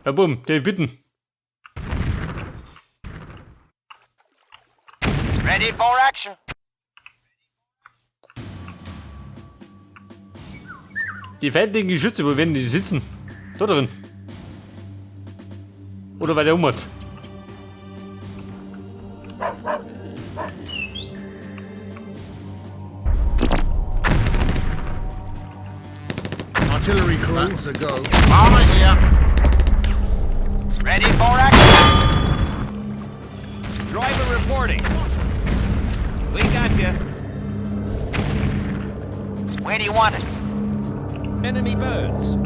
Ja, bumm, der bitten. Ready for action. Die feindlichen Geschütze, wo werden die sitzen? Da drin. Oder bei der Ummat. Artillery crew. That's a go. Armor here. Ready for action. Driver reporting. We got you. Where do you want us? Enemy birds.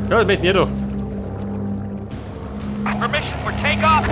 Ja, das möchten ihr doch. Permission for takeoff.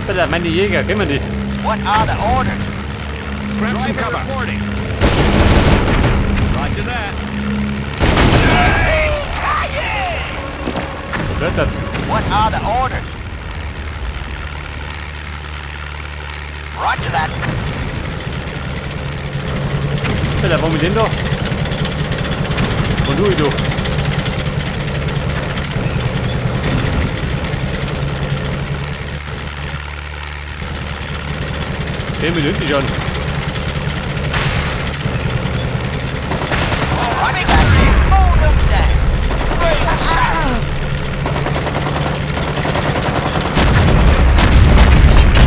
Alter, meine Jäger, kennen wir die? What are the orders? Grab some cover. Reporting. Roger that. Hört das? What are the orders? Roger that. Alter, warum mit dem da? Und du, du. Den mit hinten schon. Roger that. Move them down.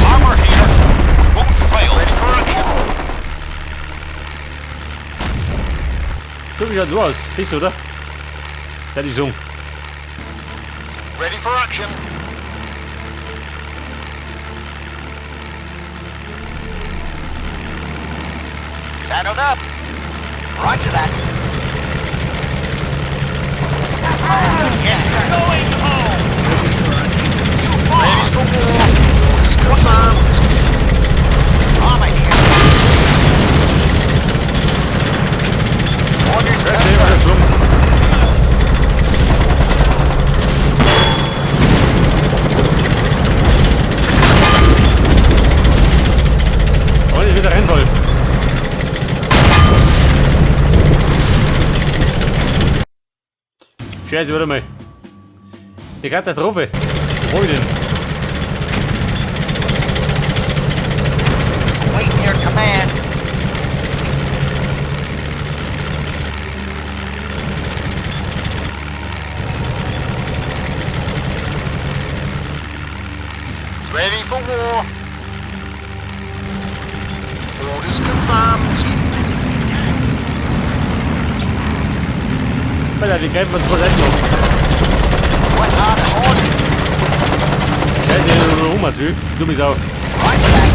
Armor here. Won't fail. Ready for action. So wie schaut so aus. Bist du, oder? Ja, die Sung. Ready for action. Saddled up. Roger that. Yes, sir. Going home. Ready for war. Orders confirmed. Armor here. Orders Ja, sehen wir schon. Und ich wieder rein soll. Scheiße, warte mal. Die Katastrophe. Wo war ich denn? Waiting your command. Ready for war. Orders confirmed. Alter, die greifen uns von Seiten auf. What are the orders? Scheiße, Oma, du. Du bist auch. Roger that.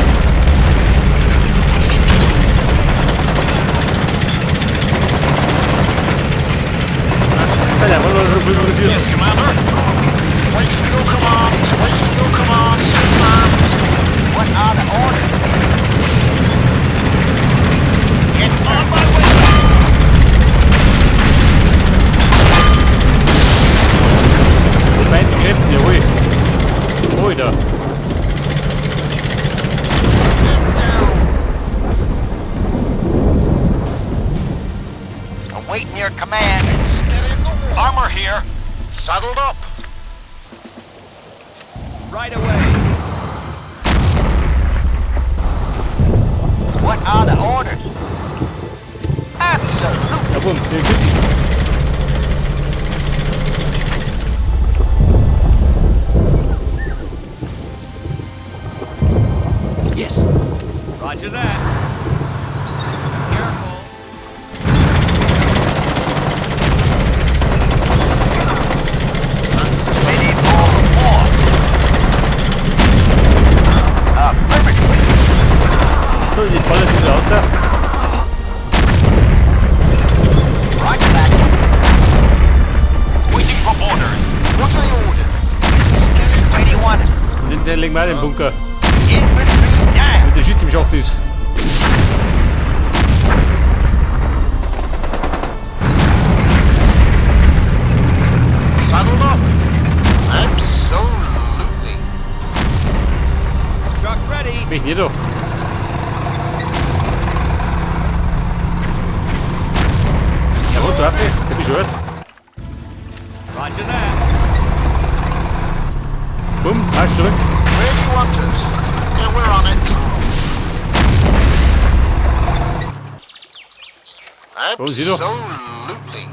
Alter, wollen wir schon pulverisieren? Yes, Commander. Waiting your command. Waiting your command. Confirmed. What are the orders? Yes, sir. On my way. Mit beiden Kräften, jawohl. Ruhig da. Awaiting your command. Get in the war. Armor here. Saddled up. Right away. What are the orders? Absolutely. Ja, bumm, hier gibt's. Yes. Roger that. Careful. Ready for war. Affirmative. So, die Falle sieht so aus da. Roger that. Waiting for orders. What are the orders? Where do you want us? Und den legen wir auch in den Bunker. Infantry down. Mit der Schütze im Schacht ist. Saddled up. Absolutely. Truck ready. Bin ich nicht da. Waffe? Der bescheuert. Roger that. Bumm, Arsch zurück. Where do you want us? Yeah, we're on it. Wo ist sie doch? Absolutely.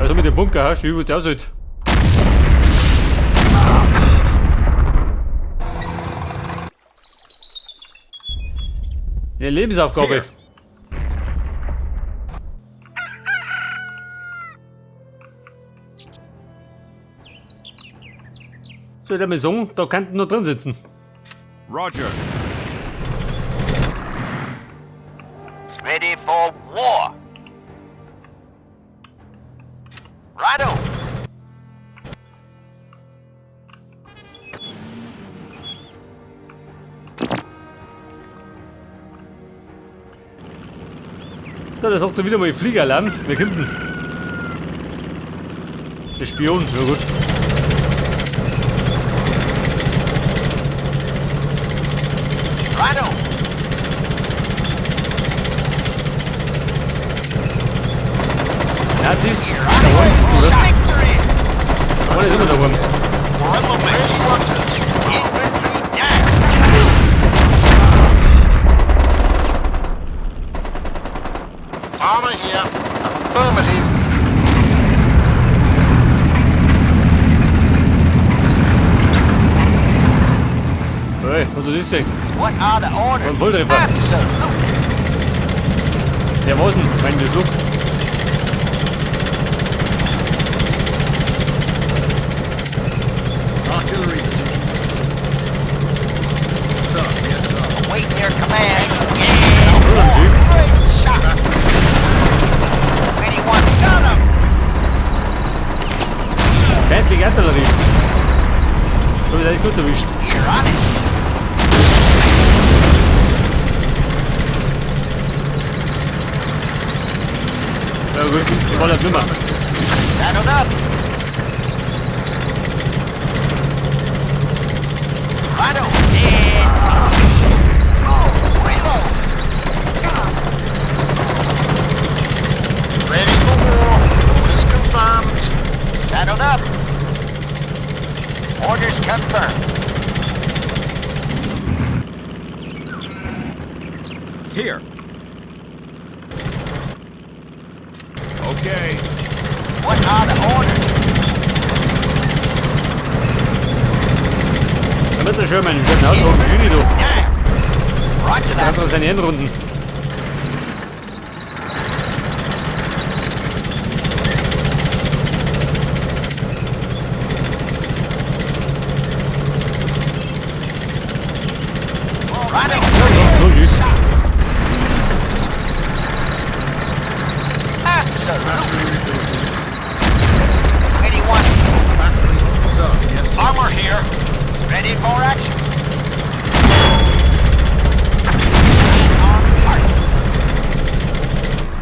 Also mit dem Bunker, hast du übelst aushält. Eine Lebensaufgabe. So, der Maison, da könnten nur drin sitzen. Roger. Ready for war. Righto. So, da sagt er wieder mal Fliegeralarm. Wer kommt denn? Der Spion, ja gut. Righto. Nazis, daheim, oder? Victory. Vorne ist immer daheim. We're in the mix. Where do you want us? Infantry down. Armor here. Affirmative. Hey, was ist das denn? What are the orders? Ein Volltreffer. Absolutely. Der war's denn? Mein Besuch. Artillery position. Sir, yes, sir. Awaiting your command. Yeah. So ein Typ. Great shot. Where do you want? Got him. Feindliche Artillerie. Hab ich eigentlich gut erwischt. You're on it. Ja gut, die ballert nimmer. Saddled up. Righto. Dead. Oh, reload. Ready for war. Orders confirmed. Saddled up. Orders confirmed. Here. Okay. What are the orders? Da wird er schön meinen schönen Hauswagen Juni, du. Down. Roger Da that. hat er seine Endrunden. Righto. So schön. Absolutely. Where do you want it? Battery. Sir, yes, sir. Armor here. Ready for action. On target.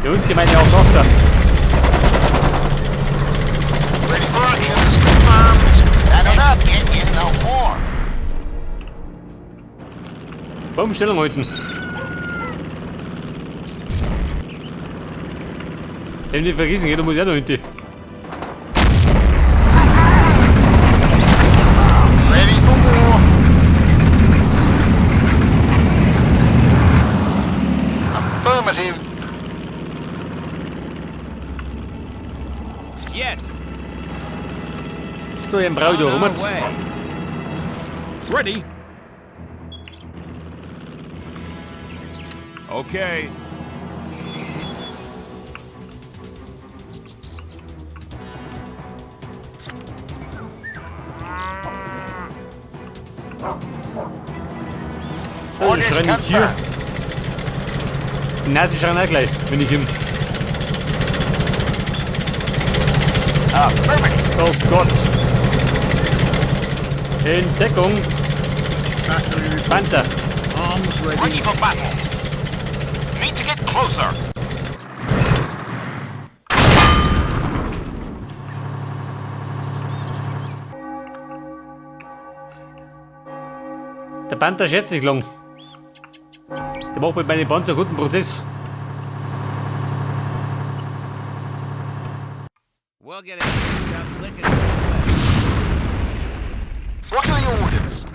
Die Hundsgemeinde auch Tochter. Ready for action. Orders confirmed. Saddled up. Get in the war. Bombenstellung halten. Wenn die vergessen, jeder muss ja noch hinten. Ready for war. Affirmative. Yes. So, den brauche ich da On rum. our way. Ready. Okay. So, die schreien nicht hier. Die Nase schreien auch gleich, wenn ich hin. Affirmative. Oh Gott. In Deckung. Battery reporting. Panther. Arms ready. Ready for battle. Need to get closer. Der Panther schätzt sich lang. Mache mit meinem Panzer guten Prozess. We'll get it fixed up lickety split. What are the orders?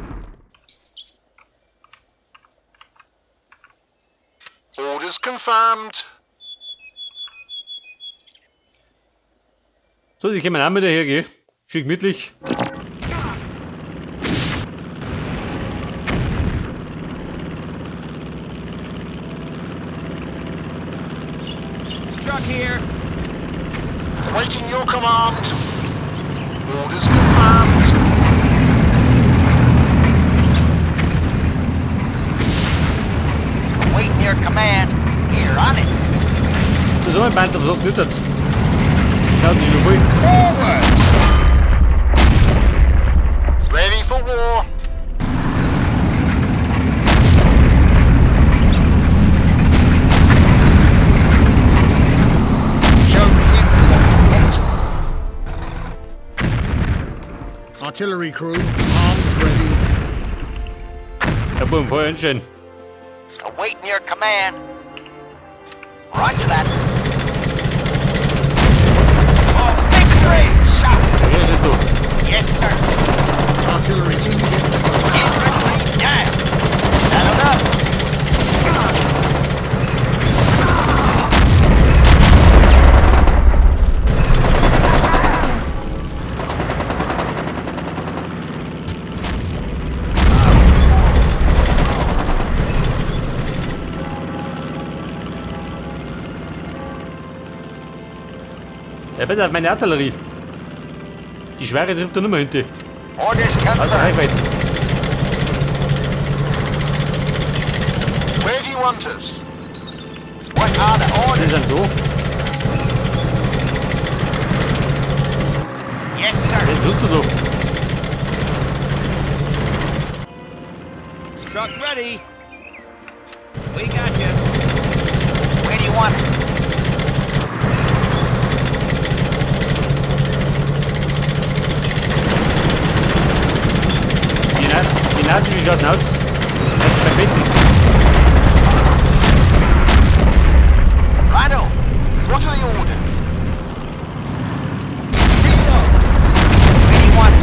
Orders confirmed. So, sie kommen auch wieder her, gell? Schön gemütlich. Truck here. Waiting your command. Orders confirmed. Awaiting your command. Here, on it. Das ist auch ein Panther, was auch nicht hat. Schaut sich schon voll. Forward! Ready for war. Show him what you want. Artillery crew, arms ready. Ja, boom, voll einstellen. Awaiting your command. Roger that. For victory! Shot! Ja, ist du. Yes, sir. Artillery team, get Infantry down. Saddled up. Ja, besser auf meine Artillerie. Die schwere trifft er nicht mehr hinten. Orders Also confirmed. Reichweite. Where do you want us? What are the Die orders? sind da. Yes, sir. Was tust du da? Truck ready. We got you. Where do you want it? Die Nazi, wie schaut denn aus? Das ist beim Betten. Righto. What are the orders? Reload. Where do you want it?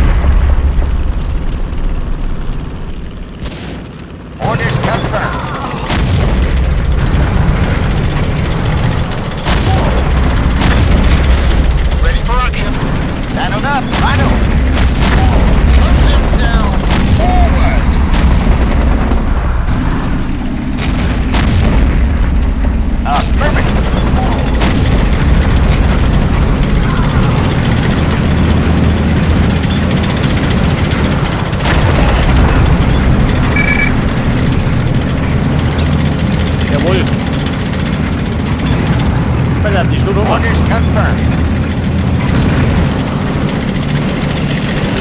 Orders confirmed. Ready for action. Saddled up. Righto. Hunt them down. Forward! Affirmative. Jawohl. Pass auf, die Stunde um. Orders confirmed.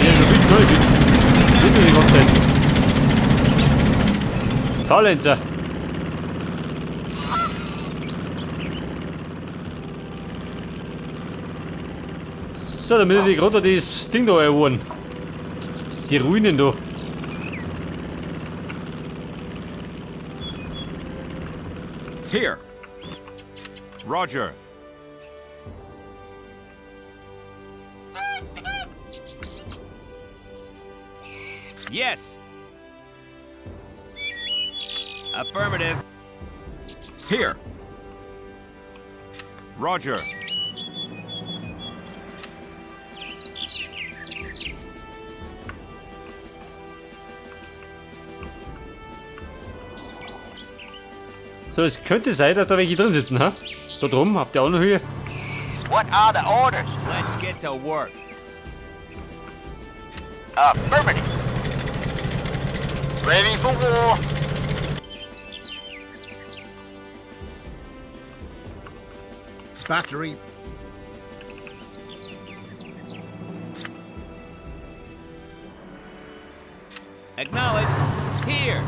Ja, du bist neu, bist. Bitte die ganze Zeit. Faulenzer. So, damit ich gerade das Ding da erobern. Die Ruinen da. Here. Roger. Yes. Affirmative. Here. Roger. So, es könnte sein, dass da welche drin sitzen, ha? Da drum, auf der anderen Höhe. What are the orders? Let's get to work. Affirmative. Ready for war. Battery. Acknowledged. Here.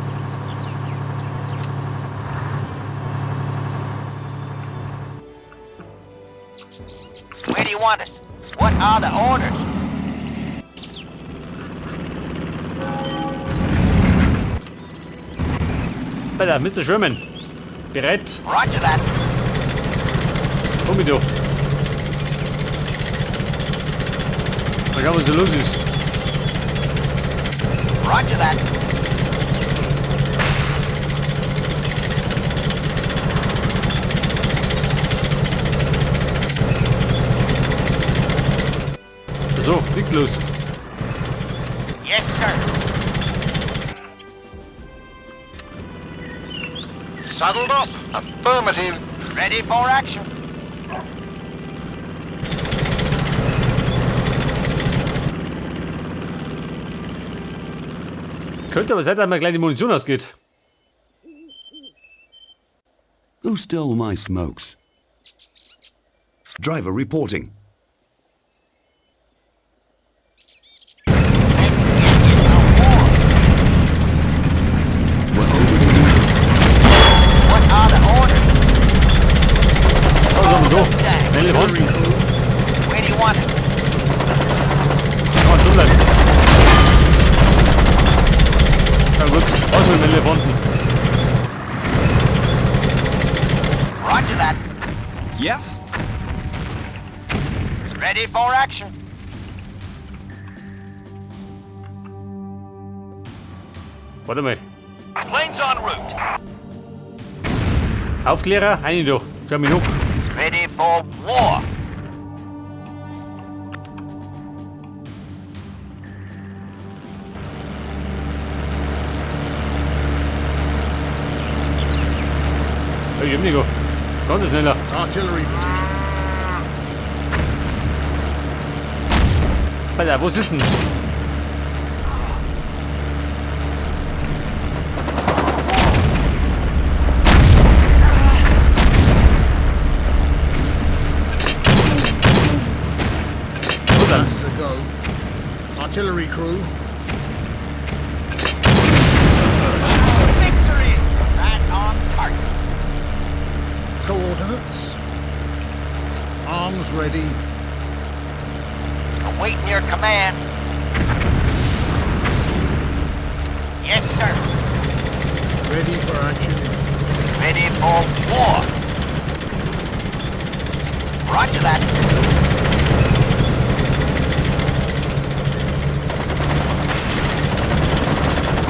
Where do you want us? What are the orders? Bei der Mr. Sherman. Bereit. Roger that. Komm mit da. Mal schauen, was da los ist. Roger that. So, nichts los. Yes, sir. Saddled up. Affirmative. Ready for action. Könnte aber sein, dass mir gleich die Munition ausgeht. Who stole my smokes? Driver reporting. Let's get in the war. We're over the moon. What are the orders? Was haben wir da? Schnelle Artillery Fronten. crew. Where do you want it? Kann man bleiben. Na gut, aus mit den Elefanten. Roger that. Yes? Ready for action. Warte mal. Planes en route. Aufklärer, eine da. Schau mich noch. Ready for war. Ich hab nicht. Ganz schneller. Artillery position. Alter, wo ist denn? So dann. That's a go. Artillery crew. Victory! Right on target. Coordinates. Arms ready. Awaiting your command. Yes, sir. Ready for action. Ready for war. Roger that.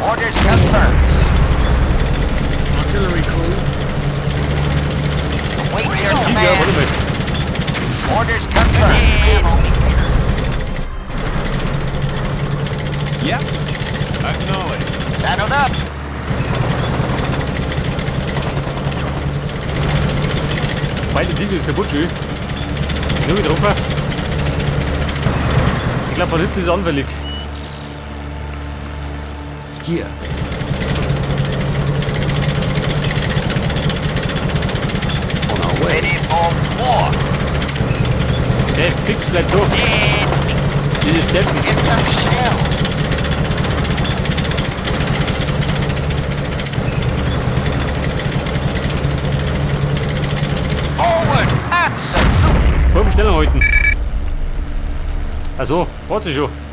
Orders confirmed. Artillery crew. Awaiting your Tiger, warte command. mal. Orders confirmed. Yes? Acknowledged. Saddled up. Beide Tiger ist kaputt, schön. Nur getroffen. Ich glaube, von hinten ist er anfällig. Here. On our way. Ready for war. Sehr fix, bleibt durch. Dead. Diese Steppen. Get some shells. Forward. Absolutely. Voll Stellung halten. Also, warte schon.